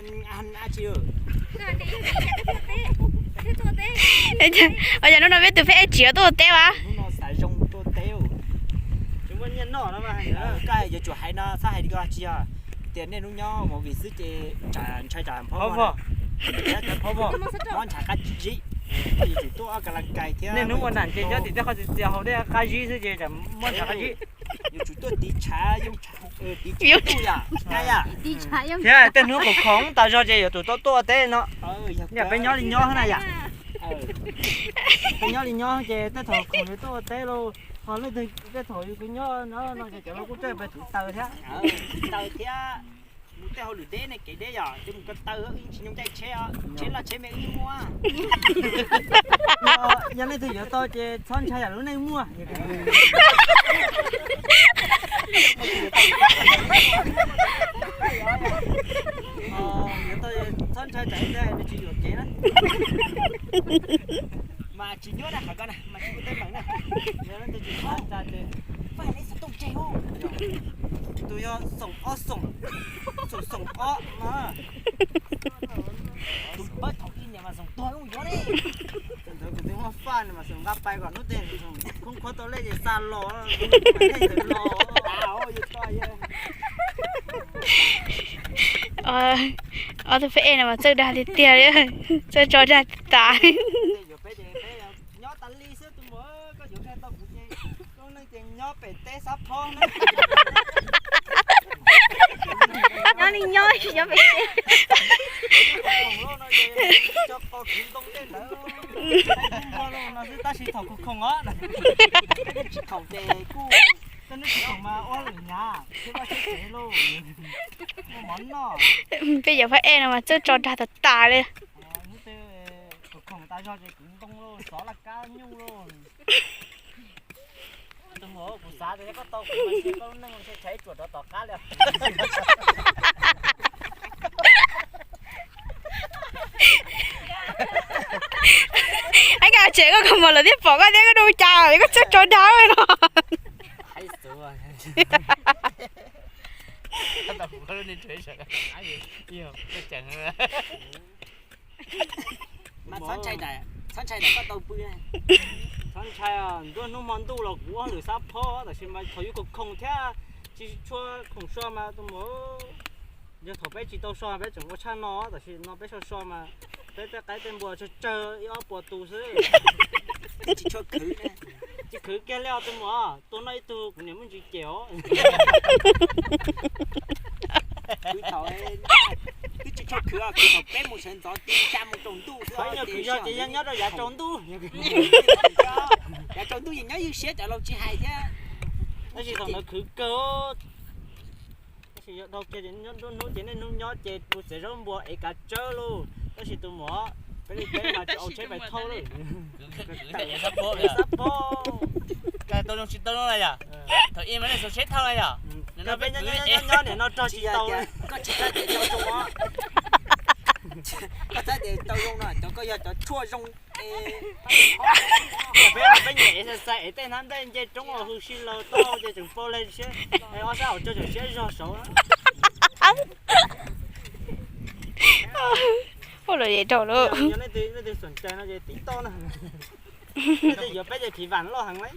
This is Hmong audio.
Yog hnub no peb tus pheb ej tsis tuaj ua teb as? Koj yuav tsum hais no, txhob hais li ko tsis yog tias nej hnub nyob movie xwb ces tsam ntshai tsam phob vog, mob ntshav qab zib, yuav tsum tuaj ob kas las kais thiab. Nej hnub ua nam ces nyob tim tej qhov txias txias hauv tej qab zib xwb ces tsam mob ntshav qab zib. Yuav tsum tuaj tiv tshav yooj tiv tshav yom, thiab tej hnub khoom khoom tas zog ces yuav tsum tau tuaj ua teb no. Yam peb nyob li nyob na yom. Peb nyob li nyob ces tej thaum khoom yuav tuaj ua teb lauj, ho leej twg tej thaum yus nyob no no ces cov kuj tsawg pes tiv taws thiab. Tiv taws thiab. Mus tej hauj lwm deb ne kev deb yom, ces mus ko taw wb tsis nyoog caij tsheb os, tsheb loj tsheb me wb muaj. Yog leej twg yuav tau ces txhob ntshai yam lub neej muaj. Yuav tau txhob ntshai tsam ib pliag nws tsis yuam kev na. Mas tsis nyuaj na, qhov ko na mas tsis ua teeb meem na. Yog leej twg tsis ntshai ces faj neb xov tooj tseg os. Tus yog xoom ob xoom, xoom xoom ob no. Tus pab thaum ib niam mas xoom tuag ub yuav li. Ntawd kuv twb muab faj nws mas xoom nqa pais kom hnub twg khoob khuab tau lej ces xa los, lej ntawd los. Ob tug pheb ej no mas txawj dag tiag tiag li, txawj tso dag tas. Nyob tas li xwb tus muam, koj yuav qhia tau kuv ces koj neej ces nyob pem teb xab phob na. Nyob li nyob tsis nyob pem teb. Cov qos kwv ntoo tej ntawd, no xwb tab sis thaum kuv khoom os, tsis khoom ces kuj, tej hnub tsis khoom mas ua lwm nyab thiab vaj tsheb tsev lauj, muaj mov noj. Peb cov phab ej no mas txawj tso dag tas tas li. Hnub twg kuv khoom tas zog ces kwv ntoo lauj, xov laj kab nyuj lauj. Tus muam, kuv xav tias yog koj tau kuv mas ntshe koj lub neej ntshe tshaib tsuam rov tom qab li. Ab, koj tseem koj kho mos lawm thiab pom koj thiab koj du cas koj txawj tso dag no. Mas txhob ntshai, txhob ntshai, koj tau pw. Txhob ntshai, nruab hnub hmo ntuj los kuv ua lwm xab phob, tab sis mas thaum yus khoom khoom thiab tsis tshua khoom so mas tus muam, yog thaum peb tsis tau so peb tseem ua tshaj no, tab sis no peb so so mas peb tej qaib tej npua tsawg tsawg ib ob puas tus xwb. Tsis khwv kiag li os tus muam, tua noj ib tug kuv niam muaj ntsis cem os. Twb tsis tshua khwv, khwv thaum peb mus sawv ntxov ti xya mus tsaus ntuj xwb. Qhov nyuag khwv zog ces yog nyob rau yav tsaus ntuj. Yav tsaus ntuj ces nyob ywj siab cov laus tsis hais thiab. Tab sis thaum ntawd khwv kawg. Tab sis yog dhau kiag ces nruab hnub ces niaj hnub nyob ces mus txiav zaub npua ev kav tsawb lauj. Tab sis tus muam, peb li peb mas tsis au tsheb pais thauj lauj. Xab phob. Tau zoo tsis tau zoo na yom? Thaum ib mas nej xuas tsheb thauj na yom? Peb nyob nyob nyob niam no rog tsis tau. Koj tsis txhob tias tau zoo os. Koj txhob tias tau zoo no, cov koj yog cov tshuaj zoo. Peb peb nyiam exercise es tej hnab nplej nce roob ua hws si laws tau ces tseem pau leej siab, ob sab hauv tsaug tseem siab zog saud. Ua luaj li rau lawm. Yog leej twg xom cai no ces tiv toj na. Leej twg yuav peb ces phim vam loj heev lauj.